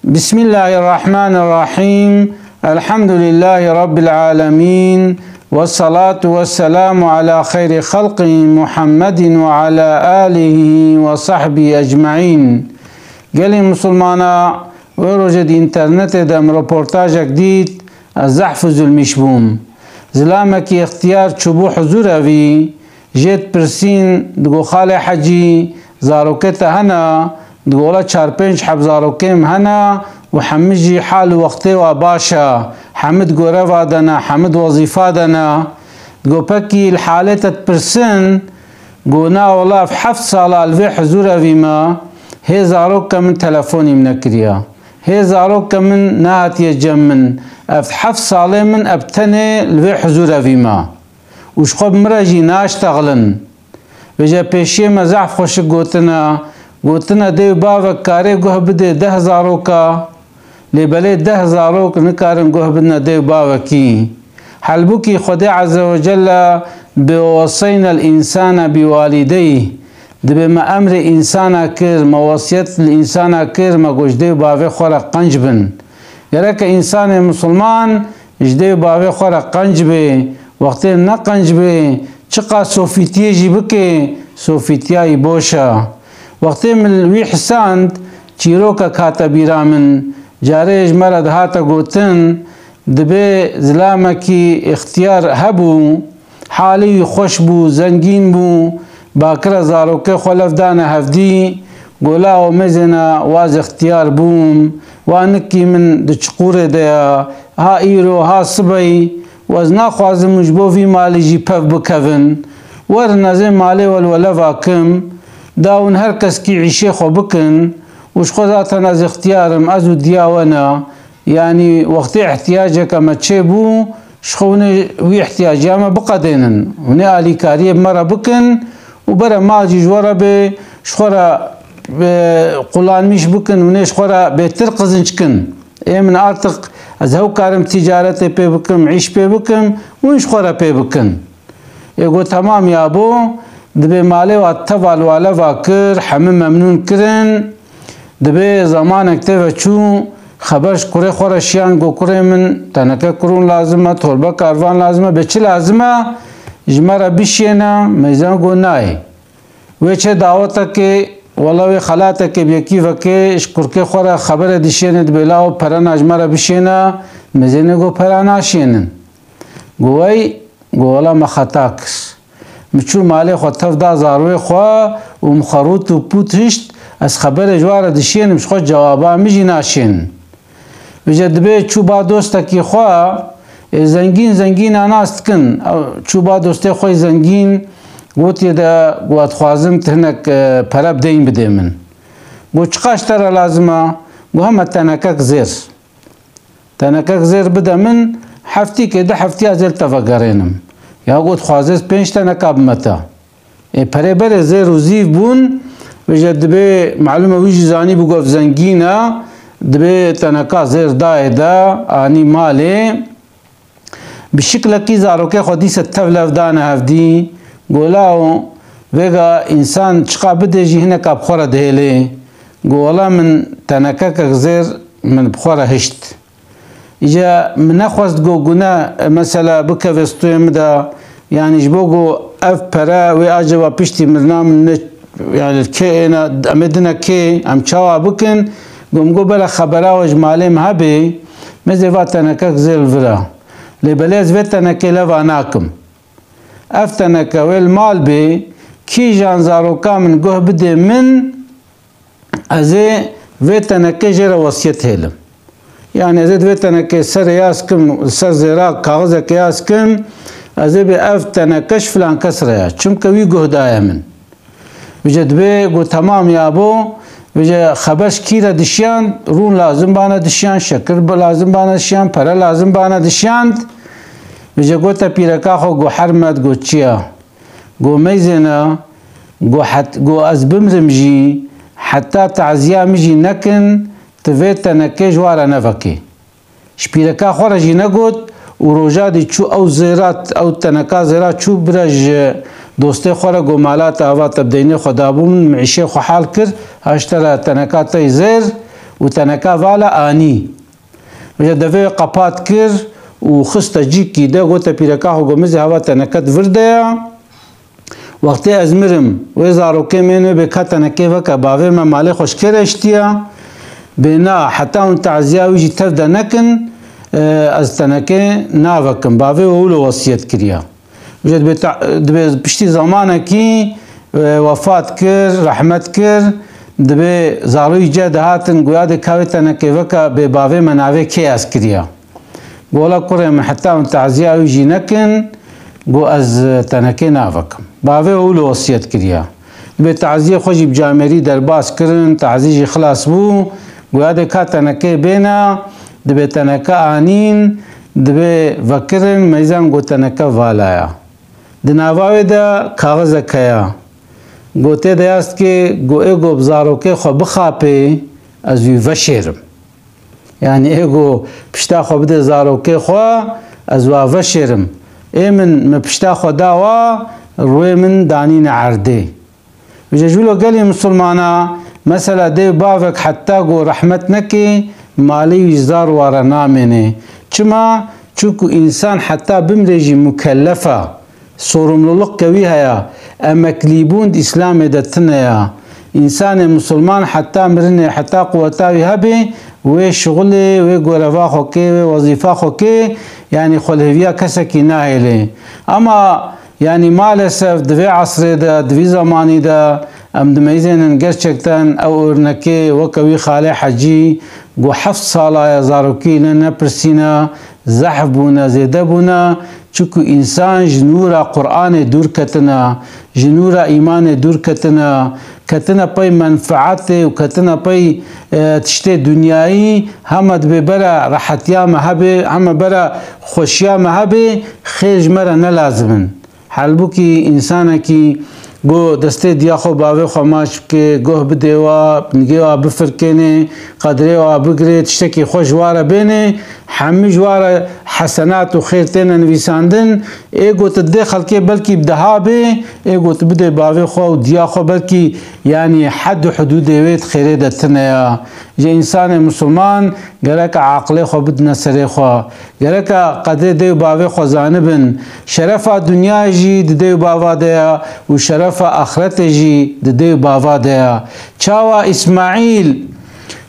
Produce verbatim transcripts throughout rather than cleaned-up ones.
Bismillahirrahmanirrahim. Elhamdülillahi Rabbil alemin. Ve salatu ve selamu ala xeyri xalqi Muhammedin ve ala alihi ve sahbihi ecmaîn. Gelê Musulmana, wê rojê di înternetê de min roportajek dît, ez zehf û zulmîş bûm. Zilamekî ixtiyar çûbû huzûra vî, jê dipirsîn, digo, "Xalê Hecî, zarokê te hene?" Digo, "Wela çar pênc heb zarokê min hene û hemî jî hal û wextê wa baş e. Hemî di goreva de ne, hemî di wezîfa de ne." Digo, "Pekî li halê te dipirsin?" Go, "Na, wela ev heft sala li vê huzûra vî me, hê zaroka min telefonî min nekiriya. Hê zaroka min nehatiye cem min. Ev heft salê min ev tenê li vê huzûra vî me. Û ji xwe bi min re jî naştexilin." Vêca pêşiyê me zehf xweşik gotine, gotine, "Dê û bavek karê guh bidê deh zaroka, lê belê deh zarok nikarin guh bidine dê û bavekî." Halbûkî Xwedê Azze ve Celle, "Bi weseynel însane bi walîdeyh." Dibê me emrê însana kir, me wesiyet li însana kir, me got, "Ji dê û bavê xwe re qenc bin." Gereke însanê misilman ji dê û bavê xwe re qenc bê. Wextê ne qenc bê, çiqas sofîtiyê jî bike, sofîtiya wî boş e. Wextê min li wî hisand, çîrokek hate bîra min. Carê ji me re dihate gotin, dibê zilamekî îxtiyar hebû, halê wî xweş bû, zengîn bû, bakira zarokê xwe lev dane hevdî, go, "Lawo mêzêna, wa ez îxtiyar bûm, wa nikî min di çiqûrê de ye, ha îro, ha sibeyî, û ez naxwazim hûn ji bo vî malî jî pev bikevin. Werin ez ê malê we li we lev akim, da hûn her keskî îşê xwe bikin, û ji xwe zaten ez îxtiyar im, ez û diya we ne." Yanî wextê ihtiyaceke me çêbû, ji xwe hûnê wî ihtiyaciya me biqedênin. Hûnê alîkariyê bi me re bikin û bere mal jî ji we re bê, ji xwe re, e, qulanmîş bikin, hûnê ji xwe re bêtir qizinc kin. Ê min artık ez hew karim tîcaretê pê bikim, îş pê bikim, hûn ji xwe re pê bikin. Ê got, "Temam ya bo, dibê malê wa teva li wa leva kir, hemî memnûn kirin." Dibê zemanek tê ve çû, xeber ji kurê xwe re şiyan, got, "Kurê min, teneke kurûn lazim e, torbe karvan lazim e, bê çi lazim e? Ji me re bişiyêne." Mêzan got, "Nayê." Wê çê dawetekê, wela wê xelatekê bi yekî vekê, ji kurkê xwe re xebere dişiyêne, dibê, "Lawo perena ji me re bişiyêne." Mêzêne got, "Pera naşiyênin." Got, "Wey, got, wela me xeta kir. Min çû malê xwe tev da zarwê xwe û min xwe rût û pût hişt, ez xeberê ji wan re dişênim, ji xwe cewaba min jî naşênin." Vêce dibê çû ba dostekî xwe, ê, zengîn zengîna nas dikin. Ew çû ba dostê xwe yê zengîn, gotiye de, got, "Dixwazim tu hinek, e, pere bi deyn bidê min." Got, "Çiqas ji te re lazim e?" Got, "Heme tenekek zêr." "Tenekek zêr bide min, heftîkê di heftiya zêr te vegerênim." Ya got, "Xwazê ez pênc teneka bime te." Ê, perê berê zêr û zîv bûn, vêce dibê, malûm e, wî jî zanî bû, got, zengîn e, dibê teneka zêr dayê de, anî malê. Bi şiklekî zarokê xwe dîse tev lev dane hevdî, got, "Lawo, vêga însan çiqa bidê jî hineka bi xwe re dihêlê." Got, "Wela min tenekekek zêr min bi xwe re hişt." Îca min nexwest, got, gune, e, mesela bikeve stûyê min de, yanî ji bo, got, ev pere wê acaba piştî mirina min ne, yanî kê êne, em ê dine kê, em çawa bikin? Got, min got, bere xebera we ji malê min hebê, mêzê va tenekek zêr li vir e. Lê belê ez vê tenekê leva nakim. Ev teneke wê li mal bê, kîjan zaroka min guh bidê min, ez ê vê tenekê jê re wesiyet hêlim. Yanî ez ê di vê tenekê serê yaz kim, li ser zêra kaxizeke yaz kim, ez ê bê ev teneke ji filan kes re ye. Çimke wî guh daye min. Vêce dibê got, "Temam ya bo." Vêce xeber ji kî re dişiyand? Rûn lazim bane dişiyand, şekir bi lazim bane dişiyand, pere lazim bane dişiyand. Vêce gote pîreka xwe, got, "Hermet," got, "çi ya?" Got, "Meyzêne," got, "het-, got, ez bimrim jî, heta taziya min jî nekin, tu vê tenekê ji wan re nevekê." Ji pîreka xwe re jî negot û roja dî çû ew zêra, ew teneka zêra çû bire ji dostê xwe re, got, "Mala te ava te bi deynê xwe dabû min, min îşê xwe hal kir, ha ji te re teneka te yê zêr." û teneka vala anî. Vêca devê wê qepat kir û xiste cîkî de, gote pîreka xwe, got, "Mizê heva teneke di vir de ya. Wextê ez mirim, wê zarokê mêne bê ka tenekê veke, bavê me malê xwe ji kê re eştiya? Bê na, heta hûn taziya wî jî tev de nekin, e, ez tenekê navekim." Bavê wê wilo wesiyet kiriya. Ji dibê ta-, dibê piştî zamanekî, e, wefat kir, rehmet kir, dibê zaroyî ce dihatin, goya dê ka wê tenekê veke, bê bavê me navê kê ez kiriya. Got, "Wela kurê min, heta hûn taziya wî jî nekin, got, ez tenekê navekim." Bavê wilo wesiyet kiriya. Dibê taziyê xwe jî bi camêrî derbas kirin, tazî jî xilas bû. Goya dê ka tenekê bêne, dibê teneke anîn, dibê vekirin, meyzan got, "Teneke vala ya." Di nava wê de kaxizek heye. Got, tê de yaz dike, got, "Ê got bi zarokê xwe bixapê, ez wî veşêrim." Yanî ê got, "Pişta xwe bide zarokê xwe, ez wa veşêrim." Ê min, min pişta xwe da wa, rûyê min danîne erdê. Vêca ji wilo gelê misilmana, mesela dê û bavek heta ku rehmet neke, malê wî ji zar wa re namêne. Çima? Çunku însan heta bimrê jî mukellef e. Sorumluluk ke wî heye. Emeklîbûn di Îslamê de tune ya. Însanê misilman heta mirinê, heta quweta wî hebe, wê şixulê, wê goreva xwe kê, wê wezîfa xwe kê, yanî xwe li hêviya kesekî nahêlê. Ama Yanî, maalesef di vê esrê de, di vî zemanî de em dimeyzênin gerçekten ew örnekê weke wî Xalê Hecî, ku heft sala ye zarokî li nepirsîne, zehf bûne, zêde bûne, çunku însan ji nûra Qur'anê dûr ketine, ji nûra îmanê dûr ketine, ketine pey menfeetê û ketine pey, e, tiştê dinyayî, hema dibê bera rehetiya me hebe, hema bera xweşiya me hebe, xêr ji me re ne lazim in. Halbûkî însanekî ku destê diya xwe bavê xwe maç bike, guh bidê wa, nigê wa bifirkêne, qedrê wa bigirê, tiştekî xweş ji wa re bêne, hemî ji wa re hesenat û xêr têne nivîsandin. Ê ku tu didê xelkê belkî bi deha bê, ê ku tu bidê bavê xwe û diya xwe belkî, yanî, hed û hudûdê wê di xêrê de tune ya. Ji însanê misilman gerek aqilê xwe bidine serê xwe. Gereka qedrê dê û bavê xwe zanibin. Şerefa dinyayê jî di dê û bava de ya û şerefa axretê jî di dê û bava de ya. Çawa Îsmaîl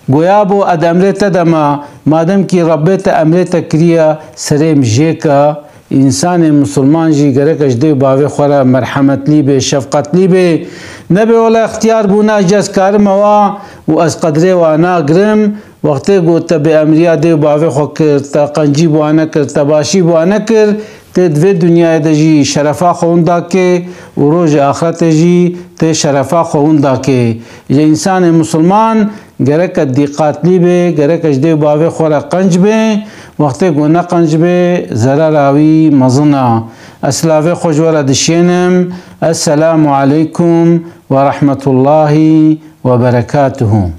goya bû, ez emrê te dema, madem kî Rebbê te emrê te kiriye, serê min jê ke. Însanê misilman jî gereke ji dê û bavê xwe re merhemetlî bê, şefqetlî bê. Nebe wela extiyar bûna, ez karim ewa û ez qedrê wa nagirim. Wextê ku te bêemriya dê û bavê xwe kir, te qencî bi wan nekir, te başî bi wan nekir, tê di vê dinyayê de jî şerefa xwe winda kê û rojê axretê jî tê şerefa xwe winda kê. Ji însanê misilman gereke dîqatlî bê, gereke ji dê û bavê xwe re qenc bê, wextê ku ne qenc bê, zerera wî mezin e. Ez silavê xwe ji we re dişênim. Esselamu aleykum ve rahmetullahi ve berekatuhu.